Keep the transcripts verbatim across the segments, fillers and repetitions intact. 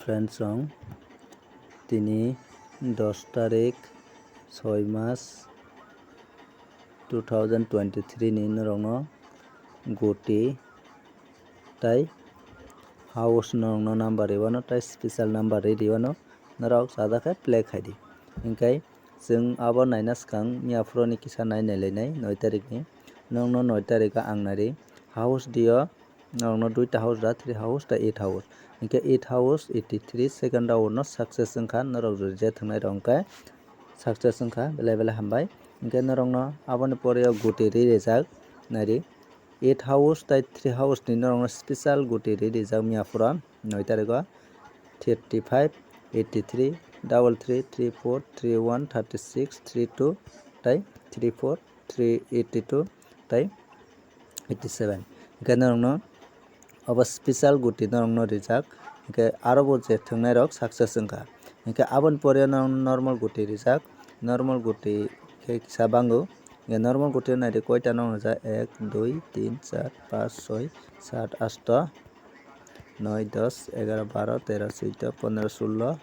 Friends rok, tini dos tarik soi mas two thousand twenty three ni norokno guti tai house norokno number riwano tai special number ri riwano norok sada khe play khaidi. Hinkhe chwng abo naina swkang miyaphuroni kisa nai nailainai noi tarikni. Norokno noi tarikha ang nairi house dio. Norokno duita house da, three house da, eight house. Hinkhe eight house, eighty three, second round no success wngkha, norok je thwngnai rok hinkhe success wngkha, belai belai hambai. Hinkhe norokno aboni pore o guti ri rijak, nairi. Eight house tai three house ni norokno special guti ri rijak miyaphura noi tarikho, thirty five, eighty three, double three, three four, three one, thirty six, three two, tai three four, three eighty two, tai eighty seven. Hinkhe norokno obo special guti norokno rijak. Hinkhe aro bo je thwngnai rok success wngkha. Hinkhe aboni pore norokno normal guti rijak. Normal guti khe kisa bango. Hinkhe normal guti naidi koita norokno rijak, ek, dui, tin, char, panch, soi, sat, asto, noi, dos, egaro, baro, tero, suido, pondro, sullo,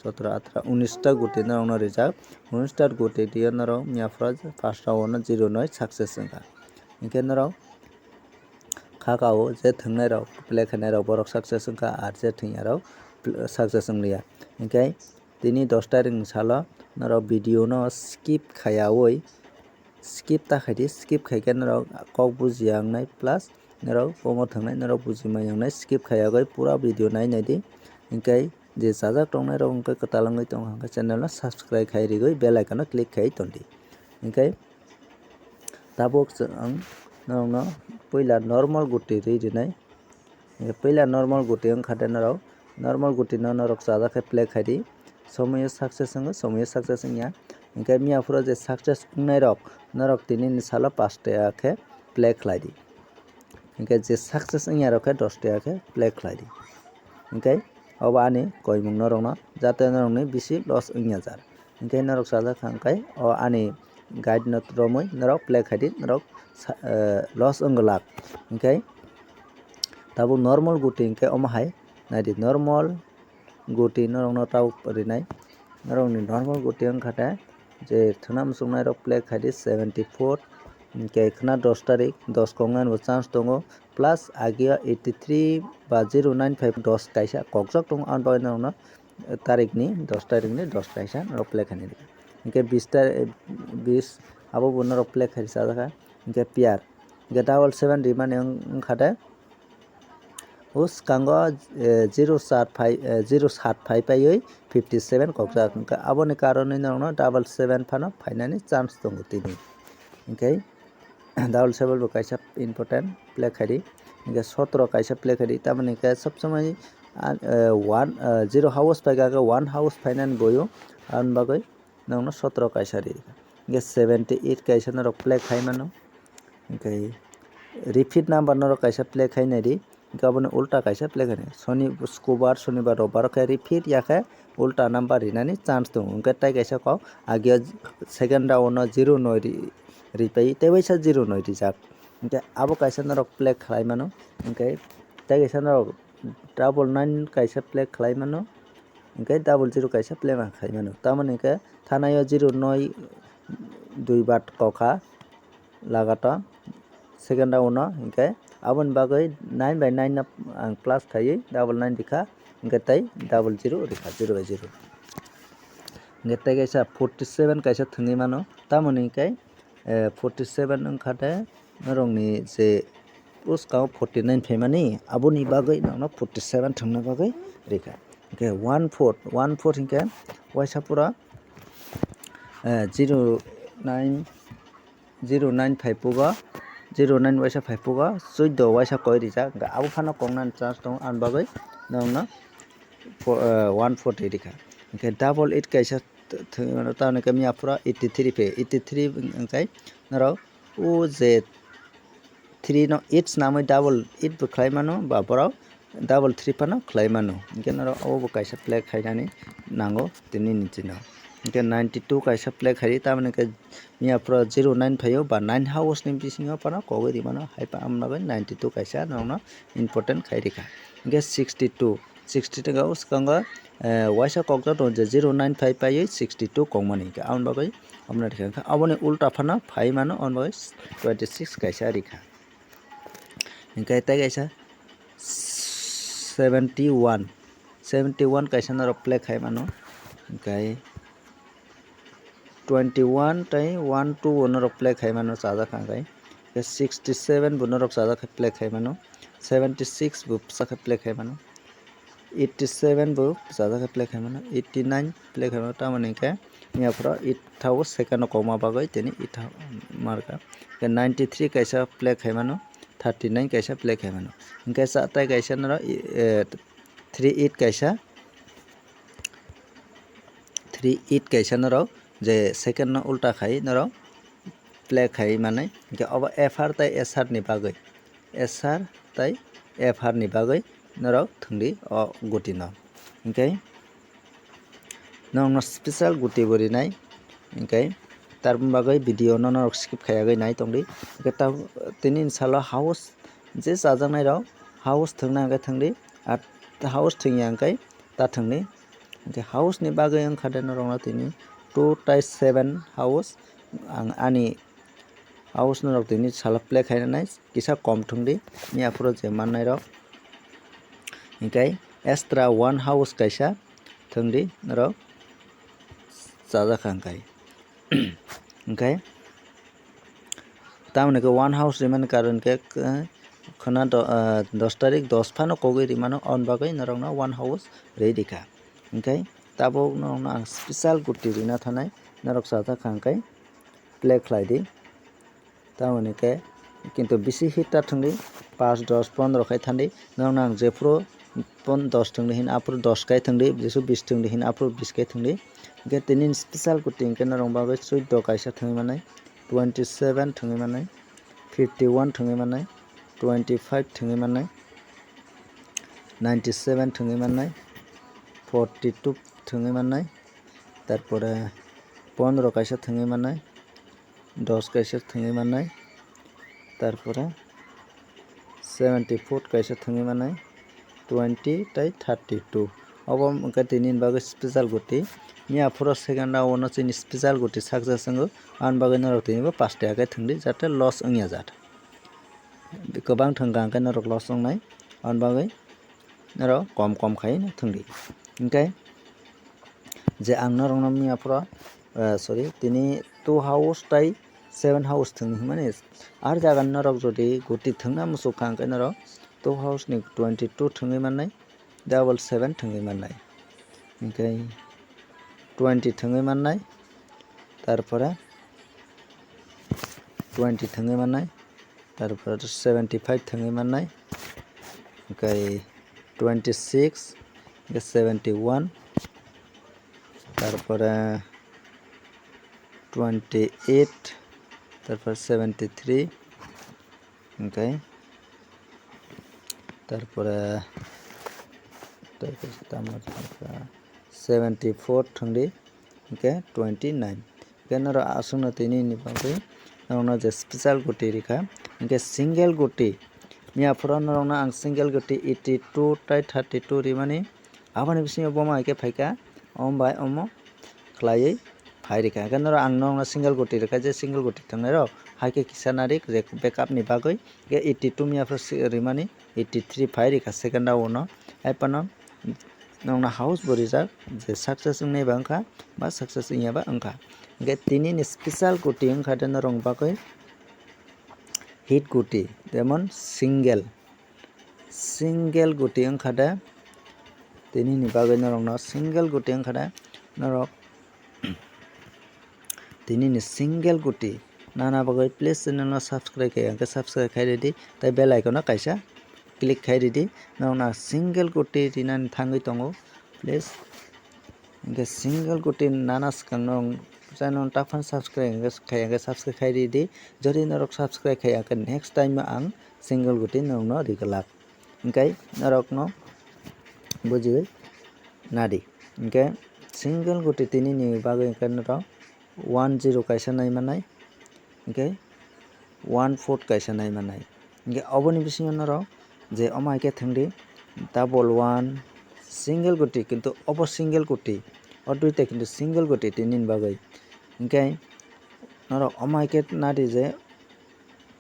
sotro, atro, unis ta guti norokno rijak. Unis ta guti dio norok miyaphura first round o zero noi success wngkha. Hinkhe norok khakao je thwngnai rok play khainai rok borok success wngkha, ar je thwngya rok success wngliya. Hinkhe tini dos tarik ni salo norok video no skip khaiyaui skip ta khaidi, skip khaikhe norok kok bujiya wngnai plus norok omo thwngnai norok bujima wngnai, skip khaiyagwi pura video nai naidi. Hinkhe je chajak tongnai rok hinkhe kwtal wngwi tongo hinkhe channel no subscribe khai rigwi bell icon no click khai tondi. Hinkhe tabuk ang norokno puila normal guti ri rinai. Hinkhe puila normal guti wngkha de norok, normal guti no norok chajak khe play khaidi, somoyo success wngo, somoyo success wngya. Hinkhe miyaphuro je success wngnai rok norok tini ni salo pash taka khe play khlaidi. Hinkhe je success wngya rok khe dos taka khe play khlaidi. Hinkhe obo ani koimung norokno, jate norokni bisi loss wngya jar. Hinkhe norok chajak kha hinkhe o ani guide no romwi norok play khaidi, norok sa-, eh, loss wngwlak. Hinkhe tabuk normal guti hinkhe omo hai naidi, normal guti norokno tabuk rinai. Norokni normal guti wngkha khe je thwna muchungnai rok play khaidi seventy four, hinkhe khwna dos tarik, dos kongnani bo chance tongo, plus ageo eighty three ba zero nine five dos kaisa kokjak tongo, aboni bagwi norokno tarikni dos tarikni dos kaisa norok play khainai rikha. Hinkhe bis tar-, bis abo bo norok play khai rwchajak kha. Hinkhe pair, hinkhe double seven rimani wng-, wngkha de. O swkango, eh, zero sat phai, eh, zero sat phai paiwi fifty seven kokjak. Hinkhe aboni karonwi norokno double seven phano phainani chance tongo tini. Hinkhe double seven bo kaisa important play khaidi. Hinkhe sotro kaisa play khaidi. Tamoni hinkhe sob somoi, ah, eh, one, eh, zero house phaikha khe one house phainani boyo. Aboni bagwi nokno sotro kaisa ri rikha. Hinkhe seventy eight kaisa norok play khai mano. Hinkhe repeat number norok kaisa play khai nai di. Hinkhe aboni ulta kaisa play khai nai. Soni, Sukubar, Sonibar, Robar khe repeat ya khe ulta number rinani chance tongo. Hinkhe tai kaisa kok agya second round no zero noi ri, ripai tei waisa zero noi rijak. Hinkhe abo kaisa norok play khlai mano. Hinkhe tai kaisa norok double nine kaisa play khlai mano. Hinkhe double zero kaisa play ma khlai mano. Tamoni hinkhe thanaio zero noi dui bat kokha lagato second round no, hinkhe aboni bagwi nine by nine no ang plus khaiwi double nine rikha, hinkhe tei double zero rikha, zero by zero. Hinkhe tei kaisa forty seven kaisa thwngwi mano, tamoni hinkhe, eh, forty seven wngkha de norokni je bwskango forty nine phaimani, aboni bagwi nokno forty seven thwngna bagwi rikha. Hinkhe one four, one four hinkhe waisa pura, eh, zero nine, zero nine phai pugo, zero nine waisa phai pugo, chuddo waisa koi rijak, hinkhe abo phano koknani chance tongo, aboni bagwi nokno fo-, eh, one forty rikha. Hinkhe double eight kaisa th-, thwngwi mano, tamoni hinkhe miya phura eighty three phe, eighty three wngkhai norok o je three no eight swnamwi double eight bo khlai mano, ba borok double three phano khlai mano. Hinkhe norok obo bo kaisa play khainani nango tini ni chino. Hinkhe ninety two kaisa play khaidi, tamoni hinkhe miya phura zero nine phaio ba nine house ni bisingo phano kogwi rimano, hai pa amoni bagwi ninety two kaisa norokno important khai rikha. Hinkhe sixty two, sixty two o swkango, eh, waisa kokjak tongo je zero nine five paiwi sixty two kongmani, hinkhe aboni bagwi omono rikha. Hinkhe aboni ulta phano phai mano, aboni bagwi twenty six kaisa rikha. Hinkhe tei kaisa seventy one, seventy one kaisa norok play khai mano, hinkhe twenty one tei one two bo norok play khai mano, chajak kha hinkhe. Hinkhe sixty seven bo norok chajak khe play khai mano, seventy six bo bwsa khe play khai mano, eighty seven bo bwsa khe play khai mano, eighty nine play khai mano, tamoni hinkhe miya phoro eight thao second o kongma bagwi tini eight thao marka. Hinkhe ninety three kaisa play khai mano, thirty nine kaisa play khai mano. Hinkhe cha-, tei kaisa norok, eh, three eight kaisa, three eight kaisa norok je second no ulta khai norok play khai manai. Hinkhe obo F R tei S R ni bagwi, S R tei F R ni bagwi norok thwngdi o guti no. Hinkhe norokno special guti bo rinai, hinkhe tar bagwi video no norok skip khaiya gwi nai tongdi. Hinkhe ta-, tini salo house je chajaknai rok house thwngna hinkhe thwngdi, ar house thwngya hinkhe ta thwngdi. Hinkhe house ni bagwi wngkha de norokno tini two tai seven house, ang ani house norok tini salo play khainanai kisa kom thwngdi, miya phoro je mannai rok. Hinkhe extra one house kaisa thwngdi norok chajak kha hinkhe. Hinkhe tamoni khe one house rimani karon khe, eh, khwna do-, ah, dos tarik dos phano kogwi rimano, aboni bagwi norokno one house ri rikha. Hinkhe tabuk norokno ang special guti rina thanai, norok chajak kha hinkhe play khlai di. Tamoni khe kintu bisi hit ta thwngdi, paanch, dos, pondro khai thandi. Norokno ang jephuru pon-, dos thwngdi hin aphuru dos khai thwngdi, jesu bis thwngdi hin aphuru bis khai thwngdi. Hinkhe tini special guti hinkhe norok bagwi chuddo kaisa thwngwi manai, twenty seven thwngwi manai, fifty one thwngwi manai, twenty five thwngwi manai, ninety seven thwngwi manai, forty two thwngwi manai, tarpore pondro kaisa thwngwi manai, dos kaisa thwngwi manai, tarpore seventy four kaisa thwngwi manai, twenty tei thirty two. Obo wngkha tini ni bagwi special guti. Miya phuru second round o chini special guti success wngo, aboni bagwi norok tini bo paanch taka khe thwngdi, jate loss wngya jat. Kwbang thwngkha hwnkhe norok loss wngnai, aboni bagwi norok kom kom khai thwngdi. Hinkhe je ang norokno miya phuru, eh, sorry, tini two house tai seven house thwngwi hwnmani, ar jaga norok jodi guti thwngna muchuk kha hwnkhe norok two house ni twenty two thwngwi mannai, double seven thwngwi mannai, hinkhe twenty thwngwi mannai, tarpore twenty thwngwi mannai, tarpore seventy five thwngwi mannai, hinkhe twenty six, hinkhe seventy one, tarpore twenty eight, tarpore seventy three, hinkhe tarpore, tarpore tamo seventy four thwngdi, hinkhe twenty nine. Hinkhe norok aswkno tini ni bagwi norokno je special guti rikha, hinkhe single guti. Miya phuru norokno ang single guti eighty two tai thirty two rimani, aboni bisingo boma hinkhe phaikha, omo bai omo khlaiwi phai rikha. Hinkhe norok ang norokno single guti rikha, je single guti thwngnairok haikhe kisa narik backup ni bagwi, hinkhe eighty two miya phuru si-, rimani, eighty three phai rikha second round o. Haiphano norokno house bo rijak, je success wngnai ba wngkha, ba success wngya ba wngkha. Hinkhe tini ni special guti wngkha de norok bagwi hit guti, jemon single, single guti wngkha de, tini ni bagwi norokno single guti wngkha de, norok tini ni single guti nana bagwi please channel no subscribe khe, hinkhe subscribe khai ridi, tei bell icon no kaisa click khai ridi. Norokno single guti rinani thangwi tongo, please. Hinkhe single guti nana swkang no channel no taphano subscribe hinkhe khai, hinkhe subscribe khai ridi. Jodi norok subscribe khai, hinkhe next time o ang single guti norokno riglak. Hinkhe norokno bujiwi nadi. Hinkhe single guti tini ni bagwi hinkhe norok one zero kaisa nai manai, hinkhe one four kaisa nai manai. Hinkhe oboni bisingo norok je omo hai khe thwngdi double one, single guti, kintu obo single guti, o duita kintu single guti tini ni bagwi. Hinkhe norok omo hai khe nadi je,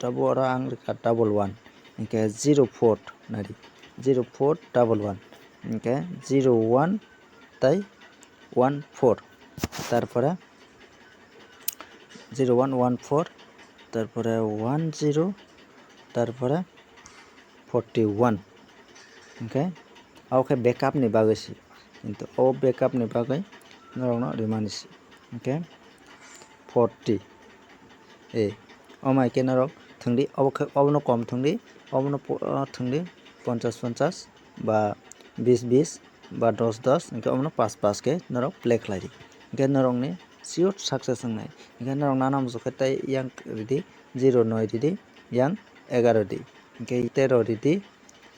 tabuk oro ang rwkha double one, hinkhe zero four nadi, zero four double one, hinkhe zero one tei one four, tarpore zero one one four, tarpore one zero, tarpore forty one. Hinkhe abo khe backup ni bagwi se, kintu o backup ni bagwi norokno rimani se. Hinkhe forty, e, omo hai khe norok thwngdi, obo khe, obono kom thwngdi, obono po-, o thwngdi ponchas ponchas ba bis bis ba dos dos, hinkhe omono pass pass khe norok play khlai di, hinkhe norokni sure success wngnai. Hinkhe norok nana muchuk khe tei yang ridi, zero noi ridi, yang egaro di, hinkhe tero ridi,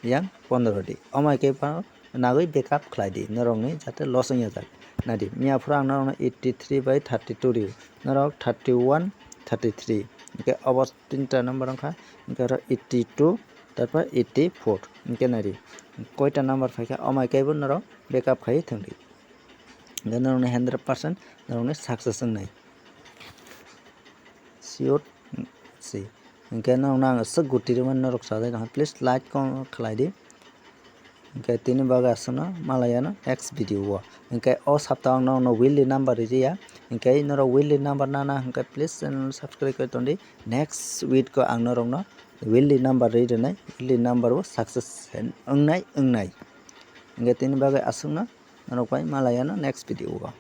yang pondro di. Omo hai khe phano nagwi backup khlai di norokni, jate loss wngya jak. Nadi, miya phuru ang norokno eighty three by thirty two rio, norok thirty one, thirty three, hinkhe obo tinta number wngkha, hinkhe oro eighty two, tarpor eighty four, hinkhe nadi koita number phaikha, omo hai khe bo norok backup khai thwngdi. Hinkhe norokni hundred percent norokni success wngnai. Sure se. Hinkhe norokno ang aswk guti rwmani norok sajai tongkha, please like ko khlai di. Hinkhe tini bagwi aswkno malai ano next video o. Hinkhe o sapta ang norokno weekly number ririya. Hinkhe norok weekly number nana hinkhe please channel subscribe khe tondi. Next week o ang norokno weekly number ri rwnai, weekly number o success wngnai wngnai. Hinkhe tini bagwi aswkno norok bai malai ano next video o.